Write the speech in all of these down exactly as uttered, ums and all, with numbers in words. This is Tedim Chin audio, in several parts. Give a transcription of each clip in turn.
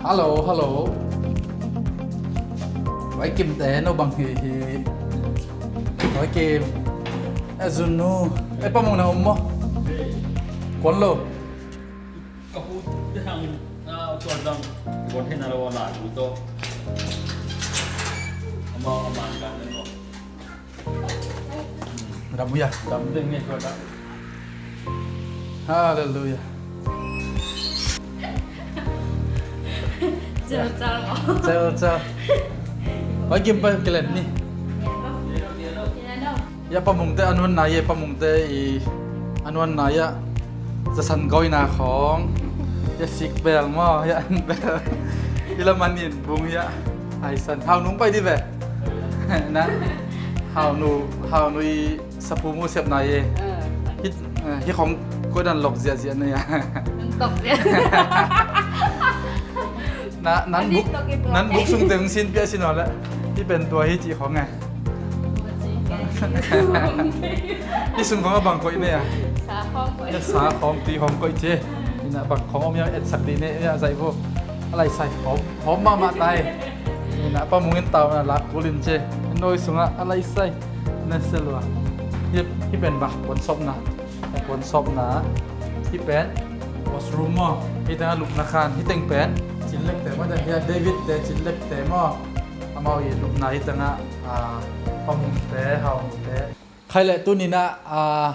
Hello, hello. Vai Kim te no bang hi hi. Vai Kim. E Zun nu. E Pa Mung na om maw? Kuan lo. Ka pu te hang na tua dang. Kuan he na lo na tu to. Ama ama kan no. Dam uh ia. Dam ding nge tua dang. Hallelujah. Cel cel mo. Cel cel. Vai Kim pa kilen ni. Ia Pa Mung te a nuan na ia, Pa Mung te i a nuan na ia. Zasan gawina khawng. Ia sik bel maw, ia an bel. I laman in bung ia. Ai san. Hau nung pai di ve. Na. Hau nu, hau nu i sapu mu siap na ye. Hi, eh, hi khawng koidan lok ziahziah na ia. Nung tok ziah. Na, nan buk, nan buk sung teng sin pia sin aw le. Hi pen tua hi ci khawng e. Hi sung khawng a bang koih ne a. Sa khawng koih. Sa khawng ti khawng koih ce. Ina bang khawng om ia et sak di ne ia zai vo. A lai sai khawng, khawng ma ma tai. Ina Pa Mung in tau na lak kulin ce. Noi sung a, a lai sai. Na selua. Hi, hi pen bang kuan sop na. Kuan sop na. Hi pen washroom maw. Hi teng a lupna khan. Hi teng pen. Cin lek te maw. Hi a David te cin lek te maw. Amau i lupna hi teng a, ah, Pa Mung te, Hau Nu te. Khai le tuni na, ah,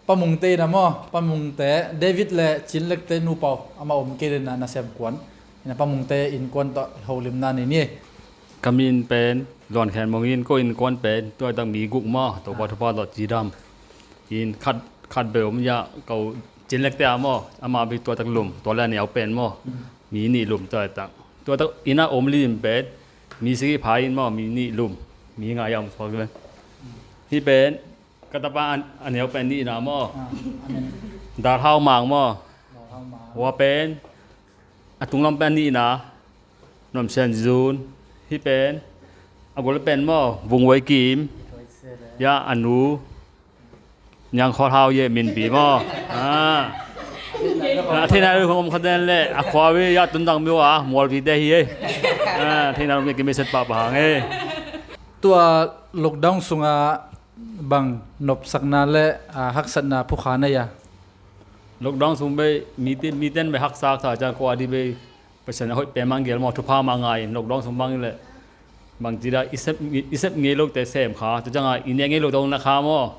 Pa Mung te ina maw. Pa Mung te, David le cin lek te nu pau. Amau om kei le na, na sem kuan. Ina Pa Mung te innkuan tawh holimna nei ni. Ka min pen Luan Khen Mung in ko innkuan pen tua tak mi guk maw, Topa thupha tawh cidam. In khat, khat bel om ia ko cin lek te a maw, ama bel tua tak lum, tua le a neu pen maw. Mi nih lum tua tak. Tua tak ina om lim pen mi sigi pha in maw, mi nih lum, mi nga ia om suak pen. Hi pen ka tapa a neu pen nih na maw. Dal Hau Mang maw. Hua pen a tunglam pen nih na. Nuam Sian Zun. Hi pen a gol pen maw, Vung Wai Kim. Ia a nu Niang Khawl Hau ye min pi maw. A thei nai lo khong om kha den le a khua ve ia tun dang mi wa mual pi te hi e. A thei nai lo mi ki mi set pa pa hang e. Tua lockdown sunga bang nopsakna le, ah, haksatna phukha na ia. Lockdown sung bei mi ten, mi ten bei haksa sa ciang ko a di bei Pasian a hoih pen mang gel maw, thupha mang ngai in lockdown sung bang le bang ci da i sep, i sep ngei lo te sem kha, tu ciang a i ne ngei lo tong na kha maw.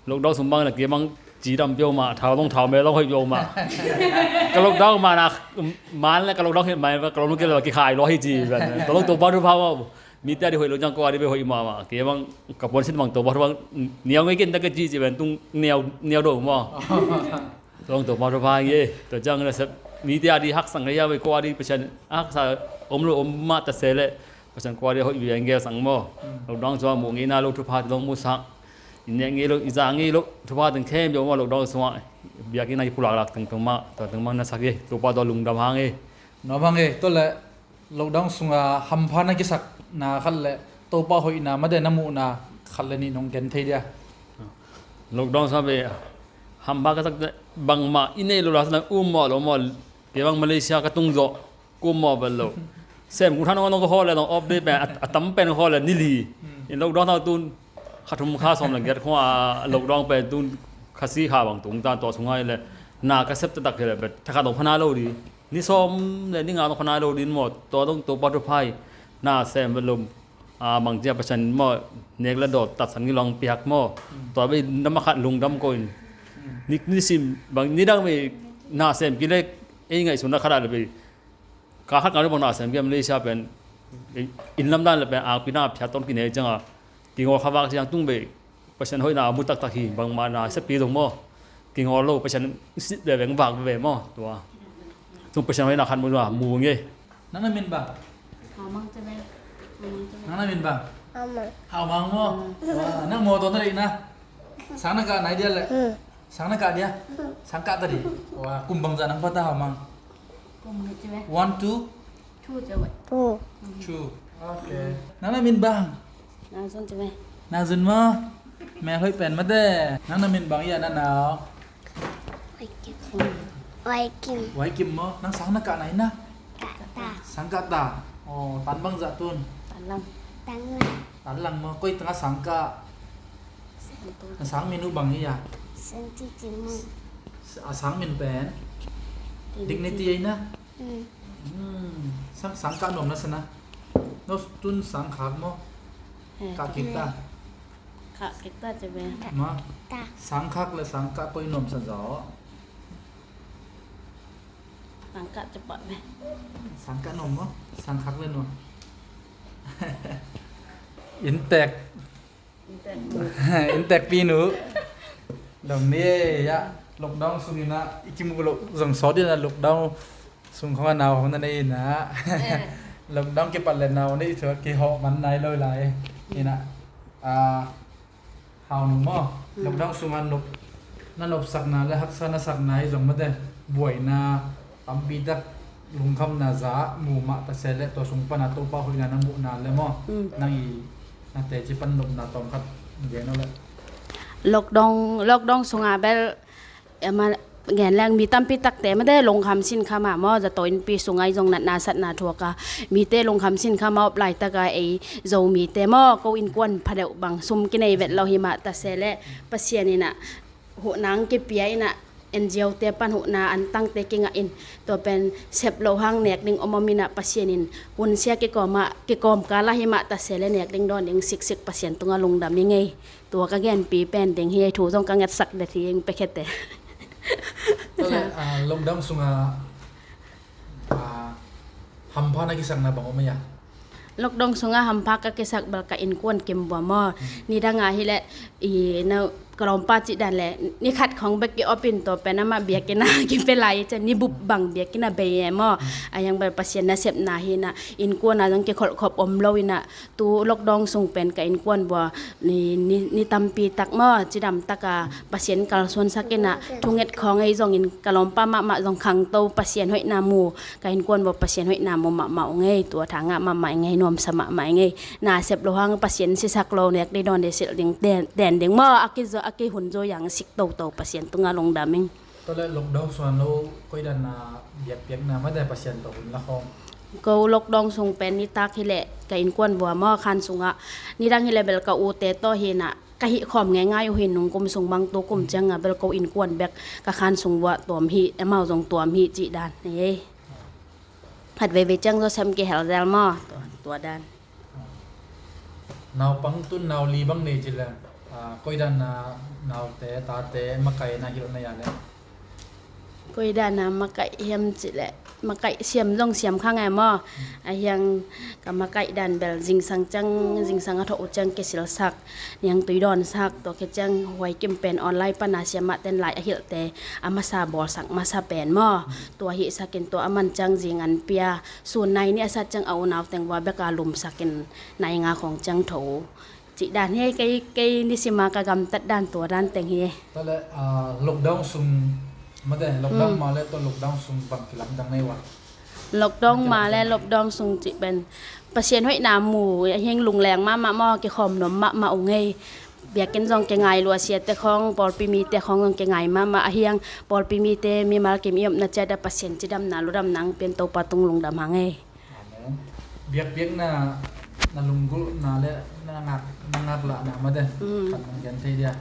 Lockdown sung bang le ki mang ci dam pio ma, thau long thau me long hoih pio ma. Ka lockdown ma na, man le ka lockdown hit mai, ka lockdown ke le ki khai lo hi ci ben. To long to ba thupha maw. Mi te a di hoih lo ciang ko a di bei hoih mahmah. Kei bang ka puan sin bang to ba bang niau ngei ken ta ka ci ci ben tung niau, niau do maw. Tung to ba thupha nge. To ciang na sep mi te a di haksang ka ia bei ko a di Pasian haksa om lo om mah ta se le Pasian ko a di hoih bi ngel sang maw. Lo dang cua mu ngei na lo thupha ti long mu sa. I ne ngei lo, i za ngei lo thupha teng khem yo maw lo dang cua. Biak i na i pulak lak teng tong mah, to teng mah na sak ye. To pa to lungdam hang e. Nuam hang e. To le lockdown sunga hampha na kisakna khat le Topa hoihna mate na muhna khat le nih nong gen thei dia. Lockdown sunga be hampha ka sak bangmah i nei lo la sa na um maw lo maw. Kei bang Malaysia ka tung zawh kum maw bel lo. Sem kum than nong ka haw le nong off day pen a, a tam pen haw le ni li. In lockdown sunga tun kha thum kha sawm le giat khua lockdown pen tun kha si kha bang tung ta tua sunga le na ka sep taktak hi le be thakhat nong phana lo di. Ni sawm le ni nga nong khona lo din maw, tua dong Topa thupha hi. Na sem ve lum, a, bang cia Pasian maw, nek le dawt tatsan ngi long piak maw. Tua ve na makhat lungdam ko in. Ni, ni sim, bang ni dang ve na sem ki le, ei ngaihsun na khat a le ve. Ka khat nga le bang na sem ki Malaysia pen, in lam dan le pen, a, pi na phiat ton ki ne ciang a. Ki ngol kha vak ciang tung ve. Pasian hoihna a mu taktak hi, bangmah na seppi zong maw. Kingawl lo, Pasian sip veve, vak veve maw, tua. Tung Pasian hoihna khat mu zong a mu nge. Nang na min bang? Hau Mang te ve. Hau Mang te ve. Nang na min bang? Hau Mang. Hau Mang maw. Wa, nang maw tua na rih na. Sang na kah nai dia le. Sang na kah dia. Sang kah ta di. Wa, kum bang za nang pata Hau Mang. Kum ni te ve. One, two. Two te ve. Two. Two. Okay. Nang na min bang? Na Zun te ve. Na Zun maw. Mel hoih pen mate. Nang na min bang ia na nau? Wai Kim. Wai Kim. Wai Kim maw? Nang sang na kah na hi na? Kah ta. Sang kah ta. Aw, tan bang zah tun? Tan lang. Tan lang. Tan lang maw? Koi tangah sang kah? Sang tu. Na sang min uh bang ia? Sang Ci Ci Mun. A sang min pen? Dignity. Dignity ai na? Mm. Hmm. Sang, sang kah nuam na sa na? No tun sang khak maw? Eh. Kah kik ta. Khak kik ta ci be. Ma. Ta. Sang khak le sang kah koi nuam sa zaw? Sang kah ci pah be. Sang kah nuam maw? Sang khak le nuam. Inntek. Inntek. Inntek pi nu. Dong ni ya. Lockdown sung ina i kimu lo zong sawt ina lockdown sung khong a nau hong na nei ina. Eh. Lockdown kipat le nau nei thu kihawh man nai lo lai. Ina. Ah, Hau Nung maw? Mm. Lockdown sungah nop, na nopsakna le haksa na sakna hi zong mate buaina tampi tak lungkhamna za mu mah ta se le tua sung pana Topa hoihna na muhna le maw? Mm. Nang i na teci pan nopna tawm khat gen aw le. Lockdown, lockdown sungah bel Ama gen leng mi tampi takte mate lungkham sinkham a maw, zato innpi sungah i zong natna satna thuak a mite lungkham sinkham a op laitaka ei Zomite maw, ko innkuan phadeuh bang sum kinei vet lo hi mah ta se le Pasian inah huhna ang kipia inah N G O te pan huhna antangte kingah in tua pen sep lo hang nek ding om om inah Pasian in hunsia kikawm ah kikawm kala hi mah ta se le nek ding dawn ding siksik Pasian tungah lungdam i ngei. Tua ka genpi pen ding hi, thu zong ka ngetsak det hi ing pe khete. Tua le, ah, lockdown sunga, ah, hampha na kisakna bang om a? Lockdown sunga hampha ka kisak bel ka innkuan kim bua maw. Hmm. Nidang a hi le i na ka lawmpa cih dan le ni khat khong bek ki opin tua pen amah biakinn a kipe lai i cian ni bup bang biakinn a bei e maw. Hmm. A yang bel Pasian nasepna hi na innkuan a zong kikholhkhop om lo inah tu lockdown sung pen ka innkuan bua ni, ni, ni tampi tak maw, cidam taka Pasian kalsuansak inah thunget khawng ei zongin ka lawmpa mahmah zong khangto Pasian hoihna mu, ka innkuan bua Pasian hoihna mu mahmah ung ei, tua thangah mahmah ing ei, nuamsa mahmah ing ei, nasep lo hang Pasian sisak lo nek dei dawn dei silh ding, ten, ten ding maw, a kizo, a kihun zo yang sik toto Pasian tungah lungdam ing. Tua le lockdown sung a no koidan na biakpiakna mate Pasian tawh hun la khawng? Ko lockdown sung pen nitak hi le ka innkuan vua maw khan sungah nidang hi le bel ka ute tawh hi na ka hih khawm ngeingai uh hi nung kum sung bang tu kum ciang a bel ko innkuan bek ka khan sung vua tuam hi amau zong tuam hi cih dan hi. Khat veivei ciang zo sem kihel zel maw tua, tua dan. Naupang tun nau li bang nei ci le, ah, koidan na naute, tate, makaih na hilh na ia le? Koidan na makaih hiam ci le, makaih siam zong siam kha ngai maw. A hiang ka makaih dan bel zingsang ciang, zingsang a thawh uh ciang kisilsak, niangtui dawnsak, tua khit ciang huai kim pen online pana siam mah ten lai a hilhte a masa bawlsak masa pen maw. Tua hihsakin tua a man ciang zingan pia, sun nai nih a sat ciang a unau teng vua beka lumsakin nai nga khong ciang tho uh. Cih dan hi kei, kei nisima ka gamtat dan tua dan teng hi. Tua le, ah, lockdown sung, mate, lockdown ma le tua lockdown sung bang kilamdang nei ua? Lockdown ma le lockdown sung cih pen Pasian hoihna mu, a hiang lungleng mahmah maw, kikhawm nuam mahmah uh ngei. Biakinn zong kingai lua siate khawng, pawlpi mite khawng zong kingai mahmah, a hiang pawlpi mite mimal kim i omna ciat a Pasian cidamna, ludamna ang pian Topa tung lungdam hang ei. Amen. Biakpiakna, na lunggulhna le na ngak, na ngaklahna mate. Mm. Khat nang gen thei dia?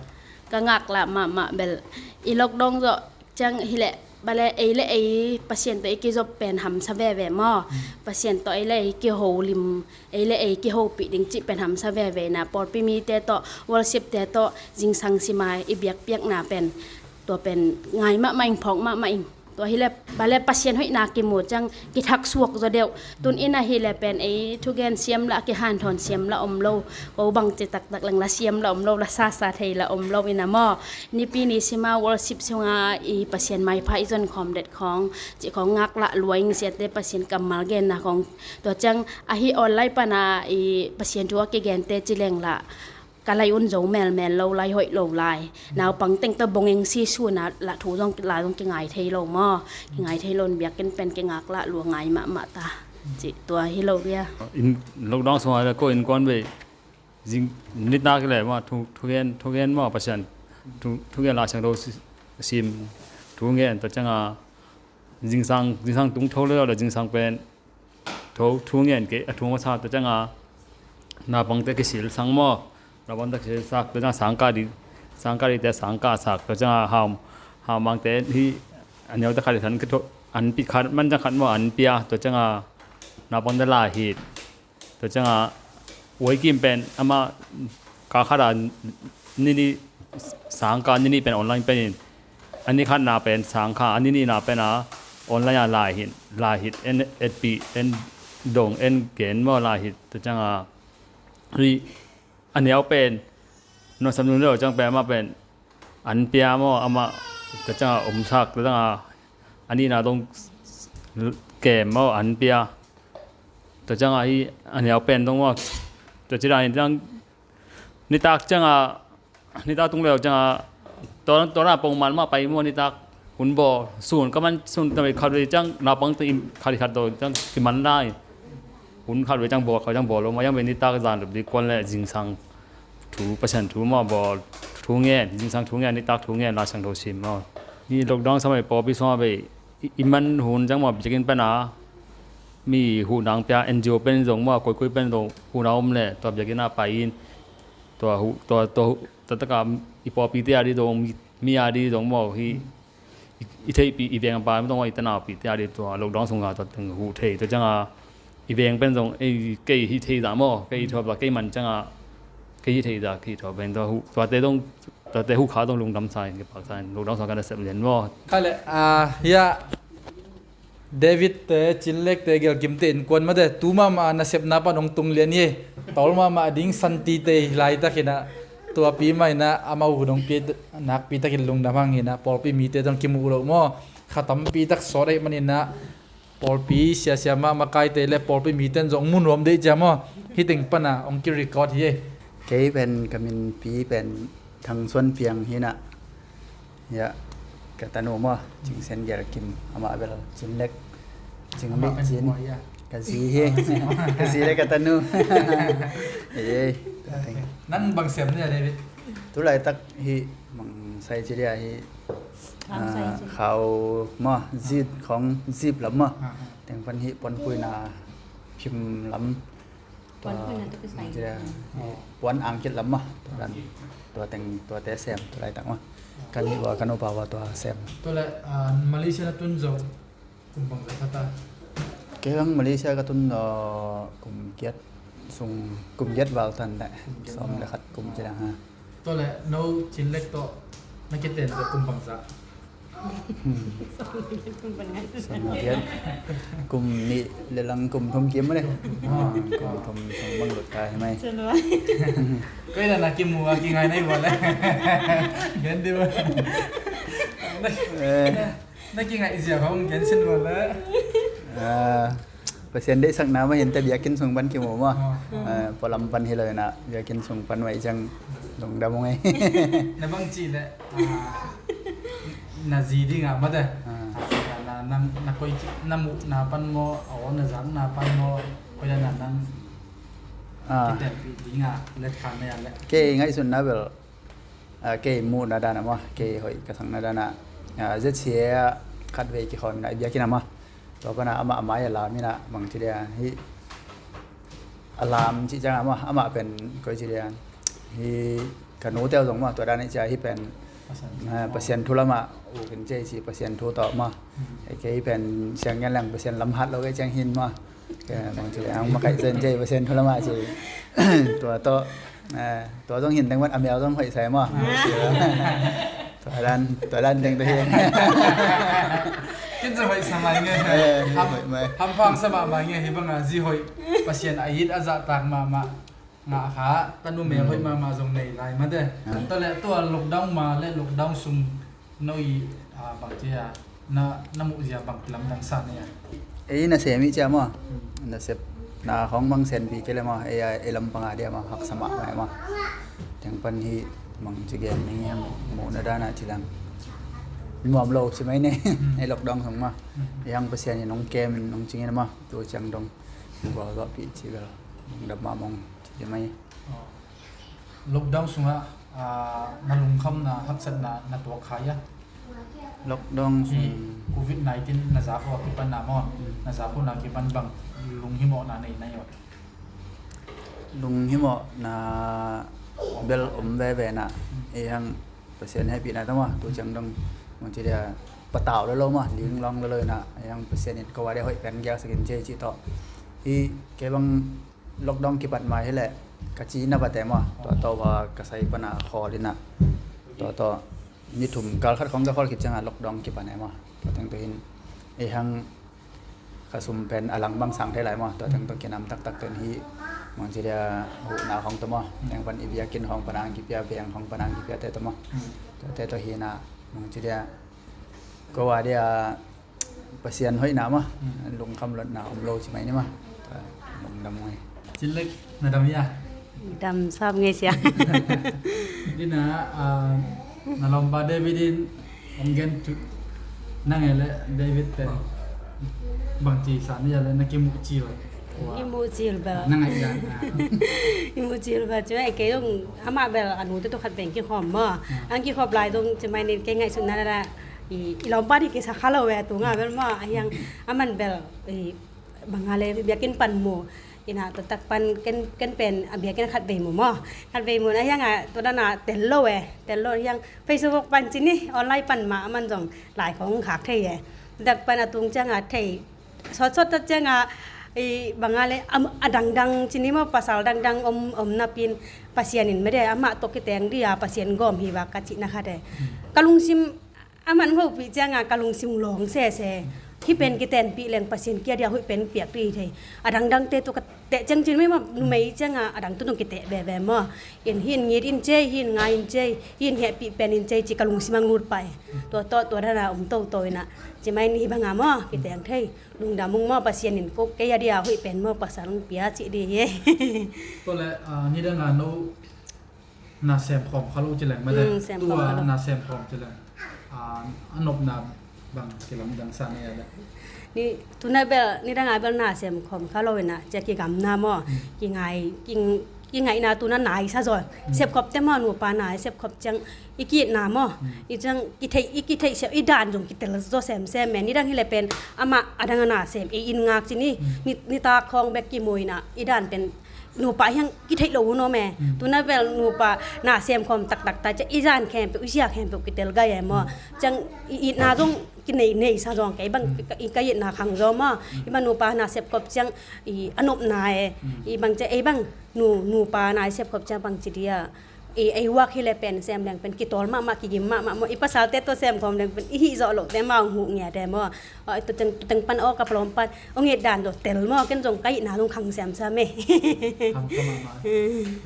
Ka ngaklah mahmah bel i lockdown zawh ciang hi le bale ei le ei Pasian tawh i kizop pen hamsa veve maw. Mm. Pasian tawh ei le ei kiholim, ei le ei kihopih ding cih pen hamsa veve na pawlpi mite tawh, worship te tawh zingsang sima i biakpiakna pen tua pen ngai mahmah ing, phawk mahmah ing. Tua hi le bale Pasian hoihna kimu ciang kithak suak zaw deuh. Tun ina hi le pen ei thugen siam lah, kihanthawn siam lah om lo. Ko bangci taktak leng la siam lah om lo, la sasa thei lah om lo ina maw. Nipi ni sima worship sunga i Pasian maipha i zon khawm det khawng cih khawng ngaklah lua ing, siate Pasian kammal genna khawng. Tua ciang ahi online pana i Pasian thu a kigente ci leng lah ka lai un zo melmel lo lai, hoih lo lai. Naupang teng tawh bongeng si suna lah thu zong la zong kingai thei lo maw. Kingai thei lo in biakinn pen kingaklah lua ngai mahmah ta. Cih tua hi lo bia. In lockdown sunga ko innkuan bei Zing nitak le maw, thu, thu ngen, thu ngen maw, Pasian thu, thu ngen, Lai Siangtho si-, sim, thu ngen, tua ciangin zingsang, zingsang tung tho le le zingsang pen tho, thu ngen kei, a thu masa, tua ciangin naupangte kisil sang maw, naupangte kisil sak, tua ciangin sangkah ding, sangkah dingte sangkah sak, tua ciangin hau, haumangte hi a neute khat i than, an pi khat man ciang khat maw, an pia, tua ciangin naupangte lai hi. Tua ciangin Uai Kim pen amah kha khat a ni nih, sangkah ni nih pen online pen in, a ni khatna pen sangkah, a ni nihna pen a online a lai hi, lai hi, en etpih, en dong, en gen maw, lai hi. Tua ciangin hi a neu pen nuamsa nung lo ciang pen amah pen an pia maw, amah tua ciangin omsak, tua ciangin a nihna dong kem maw, an pia. Tua ciangin hi a neu pen dong maw, tua ci dan in ciang nitak ciangin, nitak tung leu ciangin tua, tua na pongman mah pai maw, nitak hun bawl, sun ka man, sun ta khat vei ciang naupangte in khat khat dong ciang kiman lai. Hun khat vei ciang bawl, khat ciang bawl lo maw, a yang vei nitak zan lup ding kuan le zingsang thu, Pasian thu maw bawl, thu ngen, zingsang thu ngen, nitak thu ngen, Lai Siangtho sim maw. Hi lockdown samah pawlpi sungah vei i, i man hun ciang maw, biakinn pan a mi huhna pia, N G O pen zong maw, koikoi pen zong huhna om le tua biakinn ah pai in, tua hu, tua, tua hu, tua takah i pawlpite a ding zong, mi, mi a ding zong maw, hi i, i theihpih, i veng a pa zong maw, i tanaupihte a ding tua lockdown sungah tua teng huh thei, tua ciangin i veng pen zong, ei, kei hih thei zah maw, kei hih thuap zah, kei man ciangin kei hih thei zah, kei hih thuap pen tua huh, tuate zong, tuate huh kha zong lungdam sa in, kipak sa in, lockdown sungah ka nasep lian maw. Kha le, ah, hiah David te, Cin Lek te, Gelkim te innkuan mate, tu mahmah nasepna pan hong tung lian hi. Tol mahmah ding santi te laitak hi na, tuapi mah hi na, amau hun hong pia nakpi takin lungdam hang hi na, pawlpi mite tawh kimuh loh maw, kha tampi tak sawt ahih manin na, pawlpi siasia mah makaite le pawlpi mite in zong mu nuam dei cia maw, hih teng pan a hong ki-record hi. Kei pen ka minpi pen Thang Suan Piang hi na. Ya, ka tanu maw, Cing Sen Gelkim, amah bel Cin Lek, Cing Amah Lek pen Cin. Kua hi a? Ka zi hi. Ah, ka zi maw. Ka zi le ka tanu. Ei, ei. Nan bang sem ni a, David? Tu laitak hi, bang sai ci dia hi. Kham sai ci. Ah, khau maw, zip khong, zip lam maw. Ah, ah. Teng pan hi puanpuina phim lam. Puanpuina tu kisai. Tua, puan angkit lam maw. Tua dan, tua teng, tuate sem, tu laitak maw. Kan hi ua, kan upa ua tua sem. Tua le, ah, Malaysia na tun zo kum bangzah khat a? Kei bang Malaysia ka tun, ah, kum giat sung, kum giat val tan le, sawm le khat kum ci dang ha. Tua le, no Cin Lek tawh na kiten tawh kum bangzah? Hmm. Sawm giat. Kum nih le lang kum thum kim mah le. Ah, kum thum sung bang lut ka hi mai. Koi na na kimu a kingai na hi ua le. Gen di ua. Eh. Na kingaih zia hong gen sin ua le. Ah. Pasian deihsakna mah hi inteh biakinn sung pan kimu maw. Ah. Eh, pualam pan hi lo ina, biakinn sung pan mah i ciang lungdam ung ei. Na bang cih leh, ah, na zi dingah mate. Ah. Na, na, na, na koih ci, na muhna pan maw, aw, na zakna pan maw, koi dan na nang, ah, kitenpih dingah let khan na ya leh. Kei ngaihsutna bel, ah, kei muhna dan ah maw, kei hoih ka sakna dan ah, ah, Z C A ah khatvei kikhawm ina i biakinn ah maw. Tua pan a amah a mai a lam ina bangci dia hi a lam cih ciang amah, amah pen koi ci dia hi ka nute uh zong mah tua dan hi cia hi pen, Pasian, ah, Pasian thu lamah ukin cia hi ci Pasian thu tawh mah. Hmm. Kei pen siang ngen leng Pasian lam hat lo kei ciang hin mah. Kei bangci dia ang makaih zen cia hi Pasian thu lamah ci. Tua tawh, eh, tua zong hin teng mat a miau zong hoih sai maw. Ah. Tua dan, tua dan teng tua hi. Ken zong hoih sa mai nge. Eh, ham, hoih mai. Hampha sa mahmah nge hi bang a zi hoih. Pasian a it a zahtak mahmah ngah kha, tanu mel hoih mahmah zong nei lai mate. Ah. Tua le tua lockdown ma le lockdown sung no i, ah, bang cia, na, na muh zia bang lamdang sa ne a? Ei nasem i cia maw. Hmm. Nasepna khong bang senpi kei le maw, ei a, ei lampang a dia maw, haksa mahmah maw. Teng pan hi bang ci gen ni hiam, muhna dan a ci lang nuam lo ci mai ne. Hmm. Ei lockdown sung maw. Hmm. Ei hang Pasian in hong kem in hong cing in maw, tu ciang dong. Gualzawhpih ci bel lungdam mahmah ung ci mai. Oh. Lockdown sungah, ah, na lungkhamna, haksatna na tuak kha hia? Lockdown sung covid nineteen na zak uh a kipan na maw, na zak uh na kipan bang lunghimawhna nei na hi uh? Lunghimawhna bel om veve na, ei hang Pasian hehpihna tawh maw, tu ciang dong mangci dia patau lolo maw, linglawng lolo ina, ei hang Pasian in ko a dia hoih pen giaksak in ci ci tawh. Hi kei bang lockdown kipat mai hileh ka ci na vate maw, tua tawh va ka sai pana khawl ina, tua tawh ni thum kal khat khong ka khawl khit cianga lockdown kipan e maw, tua teng tua hin ei hang ka sum pen a lang bang sang thei lai maw, tua teng tua kinam taktak ten hi mangci dia huhna khong tua maw, teng pan i biakinn khong pana ang kipia, veng khong pana ang kipia te tua maw, tua te tua hina mangci dia ko a dia Pasian hoihna maw, lungkham lotna om lo ci mai ni maw. Lungdam ngai. Cinlek, na dam hia? Dam sap ngei sia. Dina, ah, na lawmpa David in hong gen tu, na ngei le David pen bangci sa ni a le na kimuh cil. Kimuh cil bel. Na ngai dan. Kimuh cil bel cu e kei dong amah bel a nu te tu khat beng kikhawm maw. Ang kikhawm lai dong ci mai nin kei ngaihsutna la i, i lawmpa ding kisa kha lo ve tu nga bel maw, a hiang a man bel, i, bang a le biakinn pan mu. Ina taktak pan ken, ken pen a biakinn khat vei mu maw. Khat vei mu na hiang a tu dana tel lo e. Tel lo hiang Facebook pan ci ni online pan ma a man zong lai khong khak thei e. Taktak pan a tung ciang a thei sawtsawt tak ciang a, i, bang a le a dangdang ci ni maw, pasal dangdang om, om napin Pasian in mede amah tawh kiteng dia Pasian gawm hi va ka cihna khat e. Ka lungsim a man hohpih cianga ka lungsim lawng sese. Hih pen kitenpih leng Pasian kia dia hoih pen piak rih thei. A dangdangte tu ka teh ciang cin mai maw, numei cianga a dang tu tung kiteh veve maw. In hin ngit in cei, hin ngai in cei, hin hehpih pen in cei ci ka lungsim ang lut pai. Tua tawh tua dana om toto ina ci mai ni hi banga maw kiteng thei. Lungdam ung maw Pasian in ko kei a dia hoih pen maw pasal ung pia ci di hi. Tua le, ah, ni danga no na sem khawm kha lo ci leng mate. Tua na sem khawm ci leng, ah, a nopna bang kilamdang sa ni a le. Ni tuna bel ni danga bel na sem khawm kha lo ina cia kigamna maw, kingai, king, kingaihna tuna nai sa zaw. Sepkhop te maw nupa nai sepkhop ciang i kiitna maw, i ciang i theih, i kitheih siau i dan zong kitel zaw semsem me. Ni dang hi le pen amah a dang a na sem ei in ngak ci ni, ni, nitak khawng bek kimuina i dan pen nupa hiang kitheih lo hun om e. Tuna bel nupa na sem khawm taktak ta ciang i zan khempeuh, i zia khempeuh kitel gai e maw. Ciang i itna zong kinei nei sa zong kei bang i ka itna khang zaw maw. I bang nupa na sepkhop ciang i a nopna e. I bang ciang ei bang nu, nupa na i sepkhop ciang bang ci dia. I ei uak hi le pen sem leng pen kitawl mahmah, kigim mahmah maw. I pasalte tawh sem khawm leng pen i hih zawh loh te maw, hong huh ngiat e maw. Aw, i tuteng, tuteng pan aw ka palawm pan aw nget dan lo tel maw, ken zong ka itna zong khang siamsiam e. Khang ka mahmah.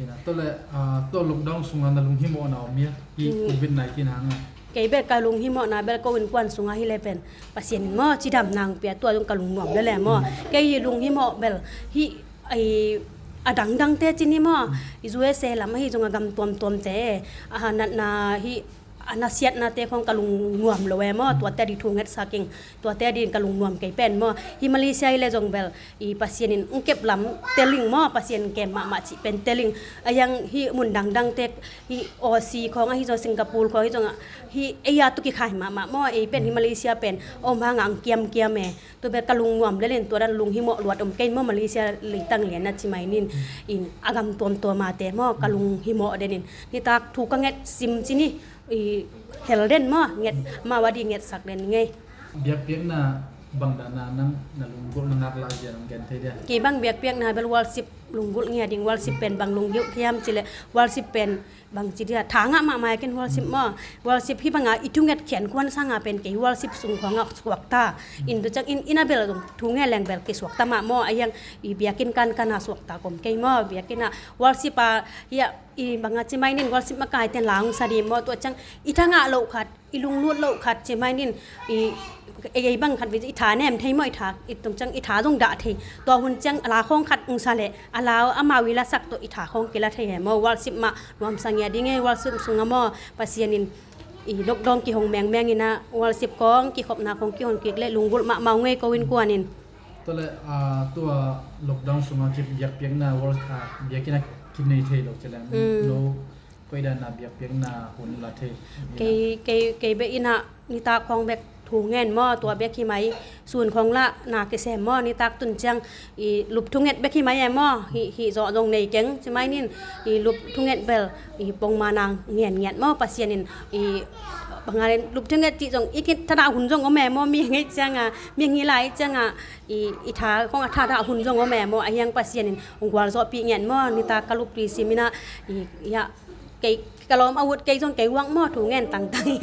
Ina, tua le, ah, tua lockdown sunga na lunghimawhna om hia? Hi covid nineteen hanga. Kei bel ka lunghimawhna bel ko innkuan sunga hi le pen Pasian in maw cidamna hong pia, tua zong ka lungnuam lele maw. Kei hi lunghimawh bel hi, ai, a dangdangte ci ni maw, i U S A lam ahi zong a gam tuamtuamte a natna hi, a nasiatnate khong ka lungnuam lo e maw. Tuate a di thu ngetsak ing, tuate a di ka lungnuam kei pen maw. Hi Malaysia hi le zong bel i Pasian in ung kep lam teling maw, Pasian kem mahmah cih pen teling. A yang hi mun dangdangte hi Aussie khong ahi zong, Singapore khong ahi zong a hi ei a tu kikhai mahmah maw. Ei pen hi Malaysia pen om hanga ang kiamkiam e. Tua bel ka lungnuam lelin tua dan lunghimawh luat om kei maw, Malaysia leitang lian a ci mai nin, in a gam tuamtuamate maw ka lunghimawh denin. Nitak thu ka nget sim ci ni, i hel den maw, nget, amau a di ngetsak den ngei. Biakpiakna bang dana nang na lunggulh na ngak lai zia nang gen thei dia? Kei bang biakpiakna bel worship lunggulh ngia ding, worship pen bang lunggulh thiam ci le worship pen bang ci dia, tha ngah mahmah e ken worship maw. Worship hi banga i thunget khian kuan sanga pen kei worship sung khawngah suakta. In tu ciang in, ina bel zong thu nge leng bel kei suakta mah maw. A yang i biakinn kankana suakta kom kei maw. Biakinn ah worship a hi a i banga ci mai nin worship makai ten la hong sa di maw. Tua ciang i tha ngah loh khat, i lunglut loh khat ci mai nin i, ei, ei bang khat vei i tha nem thei maw, i tha, i tung ciang i tha zong dah thei. Tua hun ciang a la khawng khat ung sa le a la amau i lasak tawh i tha khawng kila thei he maw. Worship mah nuamsa ngia ding e, worship sunga maw Pasian in i lockdown kihong mengmeng ina worship khawng kikhopna khawng kihong kik le lunggulh mahmah ung e ko innkuan in. Tua le, ah, tua lockdown sunga ki biakpiakna worship, ah, biakinn a kinei thei lo ci leng. Mm. No Koi dan a biakpiakna hun la thei. Kei, kei, kei bek in ah nitak khawng bek thu ngen maw, tua bek hi mai. Sun khawng lah na kisem maw, nitak tun ciang i lup thunget bek hi mai e maw. Hih, hih zawh zong nei keng, ci mai nin i lup thunget bel i pongma nang ngen ngiat maw, Pasian in i bang hang in lup thunget cih zong i kithana hun zong om e maw, mi ngei ciang a, mi ngi lai ciang a, i, i tha khawng a tha tha hun zong om e maw, a hiang Pasian in hong gualzawhpih ngiat maw, nitak ka lup tui sim in ah, i, i ah, kei, ka lawm a ut kei zong kei uak maw, thu ngen tangtang.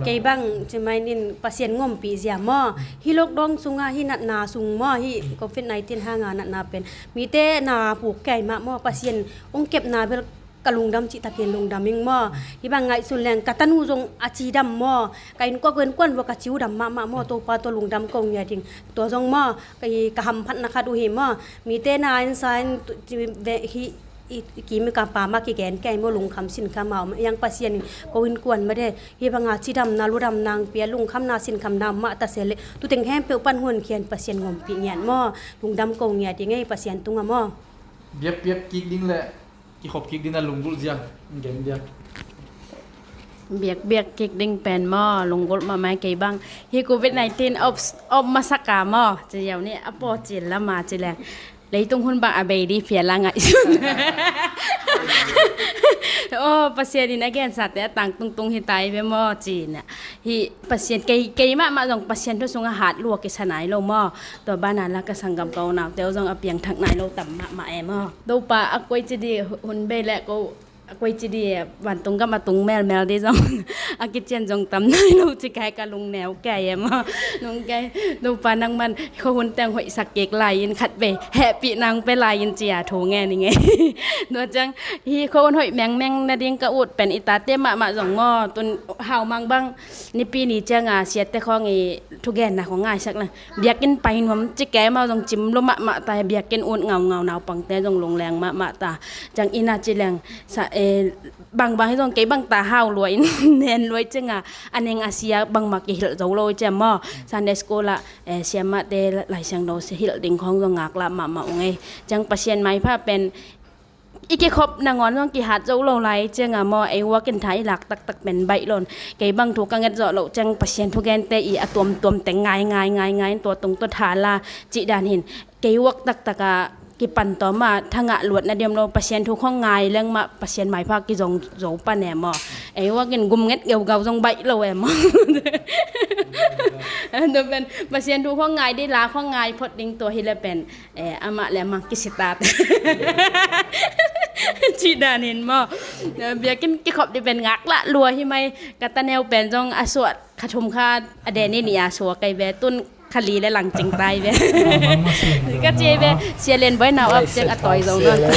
Kei bang ci mai nin Pasian ngompih zia maw, hih lockdown sungah hih natna sung maw, hih covid nineteen hanga natna pen mite na puk kei mah maw, Pasian hong kepna bel ka lungdam cihtakin lungdam ing maw. Hih bang ngaihsun leng ka tanu zong a cidam maw, ka innkuan kuan vua ka ciudam mahmah maw, Topa tua lungdam ko ngiat ing. Tua zong maw, ka, ka hamphatna khat uh hi maw. Mite na insa in tu, ci, ve, hi, i, i kim i ka pa mah kigen kei maw, lungkham sinkham a om hiang Pasian in ko innkuan mah de. Hih banga cidamna ludamna hong pia, lungkhamna sinkhamna om mah ta se leh, tuteng khempeuh pan hunkhian Pasian ngompih ngiat maw. Lungdam ko ngiat ing ei Pasian tungah maw. Biakpiak kik ding leh kikhop kik ding a lunggulh zia gen dia. Biakbiak kik ding pen maw, lunggulh mahmah kei bang. Hih covid nineteen op, op masak a maw, ci ziau ni a pawcin lama ci leng leitung hun bang a bei di phial a ngaihsun. Aw, Pasian in a gensate a tang tungtung hi tai ve maw, ci na. Hih Pasian, kei, kei mahmah zong Pasian thu sungah hat lua kisa nai lo maw. Tua banah la ka sanggam ka unaute uh zong a piangthak nai lo tam mahmah e maw. Topa a koici di hun bei leh ko, a koici di vantung gam a tung melmel di zong a kician zong tam nai lo ci kai ka lungneu kei e maw. Nung kei Topa nangman khuahun teng hoihsak kik lai-in khat vei hehpih nang pe lai-in ci a thu ngen ing ei. Tua ciang hih khuahun hoih mengmeng nading ka ut pen i tate mahmah zong maw, tun haumang bang Nipi ni cianga siate khawng i thugenna khawng ngaisak leng, biakinn pai nuam ci kei amau zong cim lua mahmah ta, biakinn ut ngaungau, naupangte zong lungleng mahmah ta. Ciang inn a ci leng sa, eh, bangbang hi zong kei bang ta hau lua in nen lua i cianga a neng a sia bangmah kihilh zo lo i ciang maw. Sunday school ah, eh, siamahte Lai Siangtho hilh ding khawng zong ngaklah mahmah ung ei. Ciang Pasian maipha pen i kikhop nangawn zong kihat zo lo lai cianga maw, ei uakin tha i lak taktak pen baih lon. Kei bang thu ka nget zawh loh ciang Pasian thugente i a tuamtuam teng ngai ngai ngai ngai in tua tung tua tha la cih dan hin. Kei uak taktak a kipan tawm a thangah luatna diam lo, Pasian thu khawng ngai leng mah Pasian maipha kizong zo pan e maw. Ei uakin gum nget geugau zong baih lo e maw. Tua pen Pasian thu khawng ngai ding, la khawng ngai phot ding tua hi le pen. Eh, amah le amah kisitat cih danin maw. Eh, biakinn kikhop ding pen ngaklah lua hi mai. Ka taneu pen zong a suah kha thum kha a den i nih a suah kei ve, tun kha li le langcing tai ve. Ka ci ve, Sia Lian Bawi nau ap ciang a tawi zo nawn.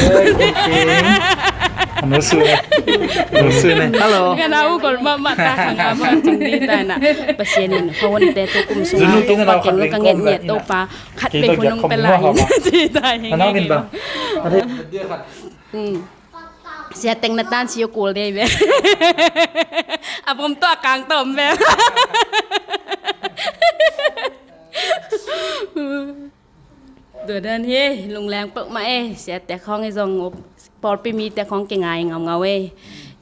Hello. Ka na u gol mahmah ta kha nga mah cing di ta na. Pasian in hawante tu kum sunga kong pa keng lo ka nget ngiat Topa. Khat vei hun hong pia lai in. Ci ta hi nge. Sia teng na tan sia kul dei ve. A bom tawh a kang tawh om ve. Tua dan hi, lungleng peuhmah e. Siate khawng i zong pawlpi mite khawng kingai ngaungau e.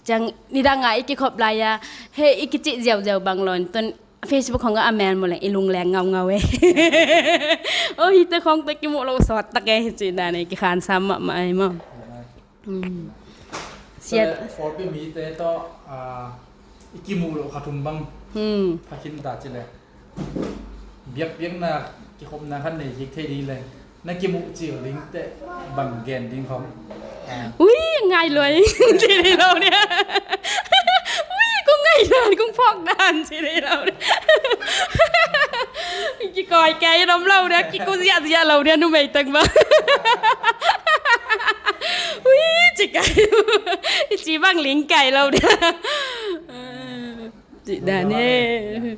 Ciang nidang a i kikhop lai-a hei i kicih ziauziau bang lo in tun Facebook khawng a mel maw leng i lungleng ngaungau e. O, hihte khawng tawh kimuh loh sawt tak e, cih dan e, kikhansam mahmah e maw. Siat pawlpi mite tawh, ah, i kimuh loh kha thum bang. Pha khin ta ci le. Biakpiakna kikhopna khat nei kik thei ding le. Na kimuh cil ding teh bang gen ding khawng. Ui, ngai luai. Ci ding lo dia. Ui, kong ngai dan, kong phawk dan, ci ding lo dia. Kikoi kei rom lo dia, kiko ziahziah lo dia, numei teng bang. Ui, ci kei. I ci bang ling kei lo dia. Cih dan e.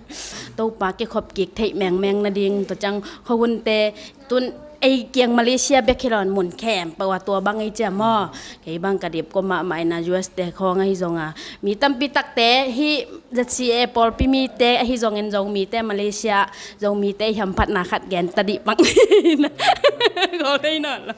Topa kikhop kik theih mengmeng nading tua ciang khuahunte tun ei kiang Malaysia bek hi lo in mun khempeuh a tua bang ei ciam maw. Kei bang ka dip kua mahmah in a U S te khawng ahi zonga mi tampi takte hih Z C A pawlpi mite ahi zongin Zomite Malaysia Zomite i hamphatna khat gen ta dih pang. Kol thei nawn lo.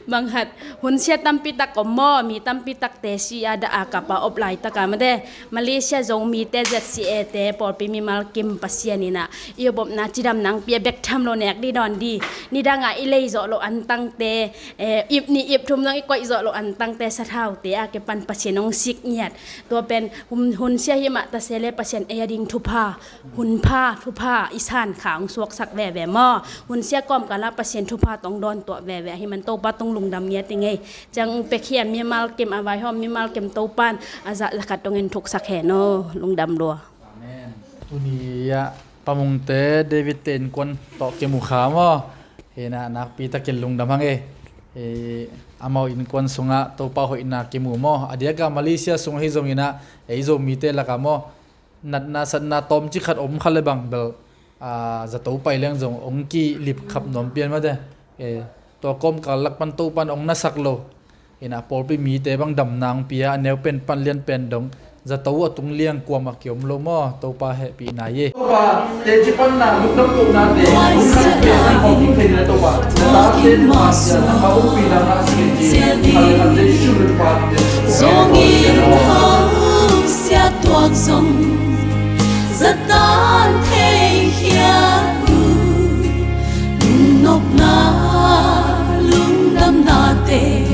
Bang khat, hun sia tampi tak om maw, mi tampi takte si a dah a kap a op laitaka mate, Malaysia Zomite, Z C A te, pawlpi mimal kim Pasian in ah i op opna cidam nangpi a bek tham lo nek dih dawn dih. Nidang a i lei zawh loh antangte, eh, ip nih ip thum zong i koih zawh loh antangte, sathaute a kipan Pasian hong sik ngiat. Tua pen hun, hun sia hi mah ta se le Pasian ei a ding thupha, hun pha, thupha i san kha hong suaksak veve maw. Hun sia kawmkal ah Pasian thupha tawh hong dawn tuah veve ahih man Topa tung lungdam ngiat i ngei. Ciang pek hiam mimal kim a vaihawm, mimal kim Topan a zah za khat dongin thuksak hen aw, lungdam lua. Amen. Tuni ah Pa Mungte, David te innkuan tawh kimu kha maw. Hi na, nakpi takin lungdam hang e. Eh, amau innkuan sungah Topa hoihna kimu maw. A diaka Malaysia sungah hi zongin ah, ei Zomite lakah maw, natna satna tawmcik khat om kha le bang bel, ah, zato pai leng zong hong kilip khap nuam pian mate. Eh, tua kawmkal lak pan Topan hong nasak lo. Hi na, pawlpi mite bang damna hong pia, a neu pen pan lian pen dong zato a tung liang kuamah kiom lo maw, Topa hehpihna hi. Topa, teci panna, lungdam kohnate, hun khat pia na kong in thei na Topa, na tate na sia na ka umpi na na si ci, hal hal te Jesu le Topa, Zongin hong siat tuak zong zatan thei khia uh, nunopna lungdamnate